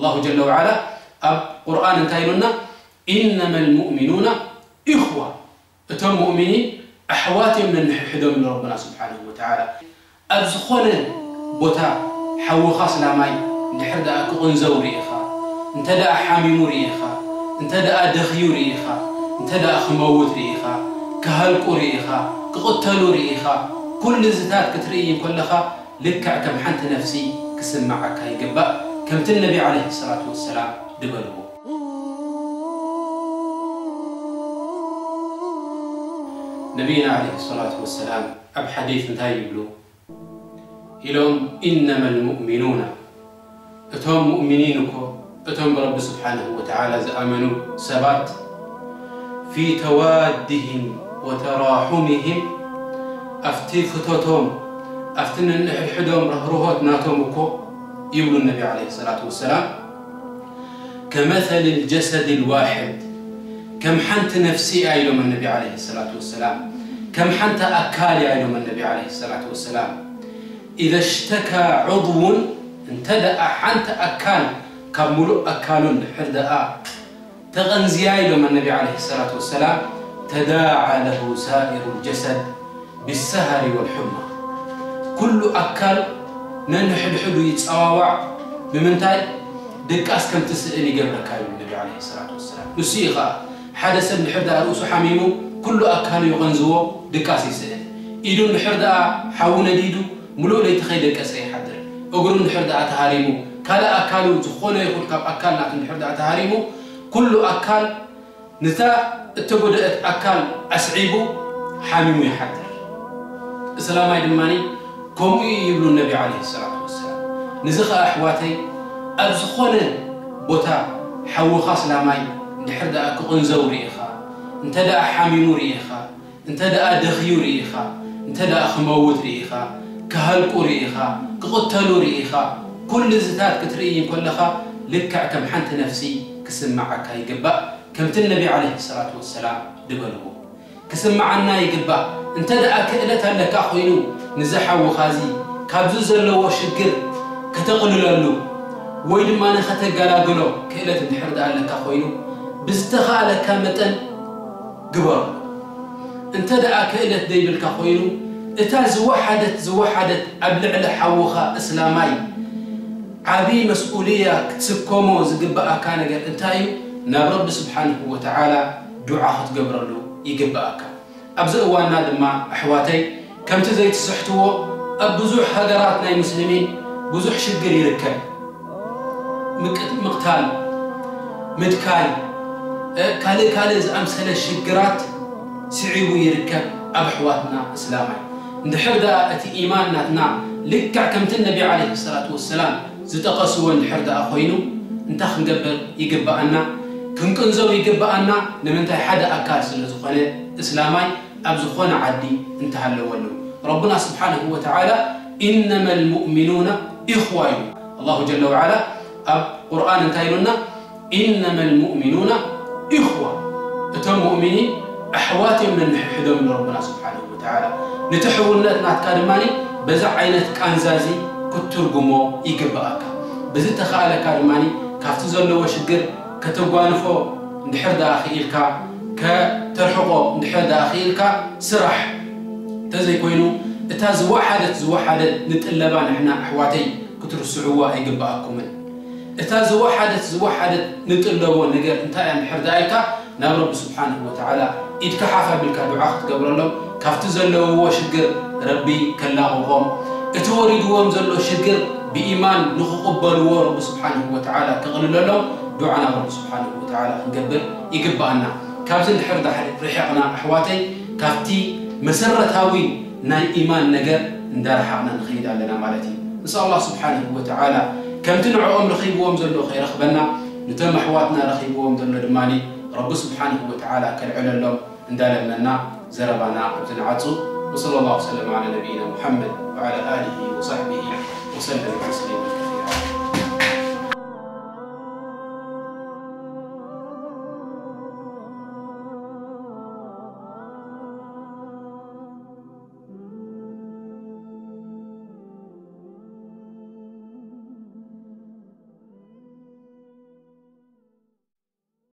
ኣላሁ ጀለ ወዓላ ኣብ ቁርኣን እንታይ ኢሉና? ኢነመ ልሙእሚኑና ኢኽዋ፣ እቶም ሙእሚኒን ኣሕዋት እዮም ነንሕድሕዶም ኢሉ ረብና ስብሓንሁ ወተዓላ። ኣብ ዝኾነ ቦታ ሓውኻ ስላማይ እንድሕር ደኣ ክቕንዘው ርኢኻ፣ እንተ ደኣ ሓሚሙ ርኢኻ፣ እንተ ደኣ ደኽዩ ርኢኻ፣ እንተ ደኣ ክመውት ርኢኻ፣ ክሃልቁ ርኢኻ፣ ክቕተሉ ርኢኻ፣ ኩሉ እዚታት ክትርኢ እንከለኻ ልክዕ ከም ሓንቲ ነፍሲ ክስምዓካ ይግባእ። ከምቲ ነቢ ዓለይሂ ሰላቱ ወሰላም ዝበልዎ። ነቢና ዓለይሂ ሰላቱ ወሰላም ኣብ ሓዲስ እንታይ ይብሉ ኢሎም? ኢነመ ልሙእሚኑና፣ እቶም ሙእሚኒን እኮ እቶም ብረቢ ስብሓንሁ ወተዓላ ዝኣመኑ ሰባት፣ ፊ ተዋድህም ወተራሑምህም፣ ኣብቲ ፍቶቶም ኣብቲ ነንሕድሕዶም ርህርሆት ናቶም እኮ ይብሉ ነቢ ዓለይሂ ሰላቱ ወሰላም። ከመሰል ልጀሰድ ልዋሕድ፣ ከም ሓንቲ ነፍሲ እያ ኢሎም ነቢ ዓለይሂ ሰላቱ ወሰላም። ከም ሓንቲ ኣካል እያ ኢሎም ነቢ ዓለይሂ ሰላቱ ወሰላም። ኢዘ ሽተካ ዑድውን፣ እንተ ደኣ ሓንቲ ኣካል ካብ ሙሉእ ኣካሉ እንድሕር ደኣ ተቐንዝያ ኢሎም ነቢ ዓለይሂ ሰላቱ ወሰላም፣ ተዳዓ ለሁ ሳኢሩ ልጀሰድ ብሰሃሪ ወልሑማ። ኩሉ ኣካል ነንሕድሕዱ ይጸዋዋዕ። ብምንታይ? ድቃስ ከም ትስእን ይገብረካ እዩ ነቢ ዓለይሂ ሰላቱ ወሰላም። ንሱ እዩ ኸኣ ሓደ ሰብ እንድሕር ደኣ ርእሱ ሓሚሙ ኩሉ ኣካሉ ይቐንዝዎ፣ ድቃስ ይስእን። ኢዱ እንድሕር ደኣ ሓዊ ነዲዱ ምሉእ ለይቲ ከይደቀሰ ይሓድር። እግሩ እንድሕር ደኣ ተሃሪሙ፣ ካልእ ኣካሉ ዝኾነ ይኹን ካብ ኣካል ናቱ እንድሕር ደኣ ተሃሪሙ፣ ኩሉ ኣካል ነታ እተጎደአት ኣካል ኣስዒቡ ሓሚሙ ይሓድር። እስላማይ ድማ ከምኡ እዩ ይብሉ ነቢ ዓለይሂ ሰላቱ ወሰላም። ንዚ ኸኣ ኣሕዋተይ፣ ኣብ ዝኾነ ቦታ ሓውኻ እስላማይ እንድሕር ደኣ ክቕንዘው ርኢኻ፣ እንተ ደኣ ሓሚሙ ርኢኻ፣ እንተ ደኣ ደኽዩ ርኢኻ፣ እንተ ደኣ ክመውት ርኢኻ፣ ክሃልቁ ርኢኻ፣ ክቕተሉ ርኢኻ፣ ኩሉ እዚታት ክትርኢ እንከለኻ ልክዕ ከም ሓንቲ ነፍሲ ክስምዓካ ይግባእ። ከምቲ ነቢ ዓለይሂ ሰላቱ ወሰላም ዝበልዎ ክስምዓና ይግባእ። እንተ ደኣ ክእለት ኣለካ ኮይኑ፣ ንዚ ሓውኻ እዚ ካብዚ ዘለዎ ሽግር ከተቕልለሉ ወይ ድማ ከተገላግሎ ክእለት እንድሕር ደኣ ኣለካ ኮይኑ፣ ብዝተኻእለካ መጠን ግበሮ። እንተ ደኣ ክእለት ዘይብልካ ኮይኑ፣ እታ ዝወሓደት ዝወሓደት ኣብ ልዕሊ ሓውኻ እስላማይ ዓቢ መስኡልያ ክትስከሞ ዝግብኣካ ነገር እንታይ እዩ? ናብ ረቢ ስብሓንሁ ወተዓላ ዱዓ ክትገብረሉ ይግብኣካ። ኣብዚ እዋንና ድማ ኣሕዋተይ፣ ከምቲ ዘይትስሕትዎ፣ ኣብ ብዙሕ ሃገራት ናይ ሙስሊሚን ብዙሕ ሽግር ይርከብ። ምቅ-፣ ምቕታል፣ ምድካይ፣ እ፣ ካልእ ካልእ ዝኣምሰለ ሽግራት ስዒቡ ይርከብ ኣብ ኣሕዋትና እስላማይ። እንድሕር ደኣ እቲ ኢማን ናትና ልክዕ ከምቲ ነቢ ዓለይሂ ሰላቱ ወሰላም ዝጠቐስዎ እንድሕር ደኣ ኮይኑ፣ እንታይ ክንገብር ይግብኣና? ክንቅንዘው ይግብኣና። ንምንታይ? ሓደ ኣካል ስለ ዝኾነ እስላማይ ኣብ ዝኾነ ዓዲ እንተሃለወሉ። ረቡና ስብሓንሁ ወተዓላ፣ ኢነመ ልሙእሚኑና ኢኽዋ ኢሉ። ኣላሁ ጀለ ወዓላ ኣብ ቁርኣን እንታይ ኢሉና? ኢነመ ልሙእሚኑና ኢኽዋ፣ እቶም ሙእሚኒን ኣሕዋት እዮም ነንሕድሕዶም ኢሉ ረቡና ስብሓንሁ ወተዓላ። ነቲ ሕውነት ናትካ ድማ በዚ ዓይነት ቃንዛዚ ክትትርጉሞ ይግብኣካ። ብዝተኻእለካ ድማ ካብቲ ዘለዎ ሽግር ከተጓንፎ እንድሕር ደኣ ክኢልካ፣ ከተርሕቖ እንድሕር ደኣ ክኢልካ ስራሕ። እንተዘይኮይኑ እታ ዝወሓደት ዝወሓደት ንጥለባ ንሕና ኣሕዋተይ ክትርስዕዎ ኣይግብኣኩምን። እታ ዝወሓደት ዝወሓደት ንጥለቦ ነገር እንታይ እያ እንድሕር ደኣ ኢልካ ናብ ረቢ ስብሓንሁ ወተዓላ ኢድካ ሓፍ ኣቢልካ ዱዓ ክትገብረሎም፣ ካብቲ ዘለውዎ ሽግር ረቢ ከላቕቖም፣ እቲ ወሪድዎም ዘሎ ሽግር ብኢማን ንኽቕበልዎ ረቢ ስብሓንሁ ወተዓላ ከቕልለሎም ዱዓ ናብ ረቢ ስብሓንሁ ወተዓላ ክንገብር ይግብኣና። ካብዚ እንድሕር ዳሕሪ ርሒቕና ኣሕዋተይ፣ ካብቲ መሰረታዊ ናይ ኢማን ነገር እንዳረሓቕና ንኸይድ ኣለና ማለት እዩ። ንስ ኣላህ ስብሓንሁ ወተዓላ ከምቲ ንዕኦም ረኺብዎም ዘሎ ከይረኽበና፣ ንቶም ኣሕዋትና ረኺብዎም ዘሎ ድማ ረቢ ስብሓንሁ ወተዓላ ከልዕለሎም እንዳለመና ዘረባና ኣብዚ ንዓጹ። ወሰለ ላሁ ወሰለም ዓላ ነቢይና ሙሐመድ ወዓላ ኣሊሂ ወሰሕቢሂ ወሰለም ተስሊማ።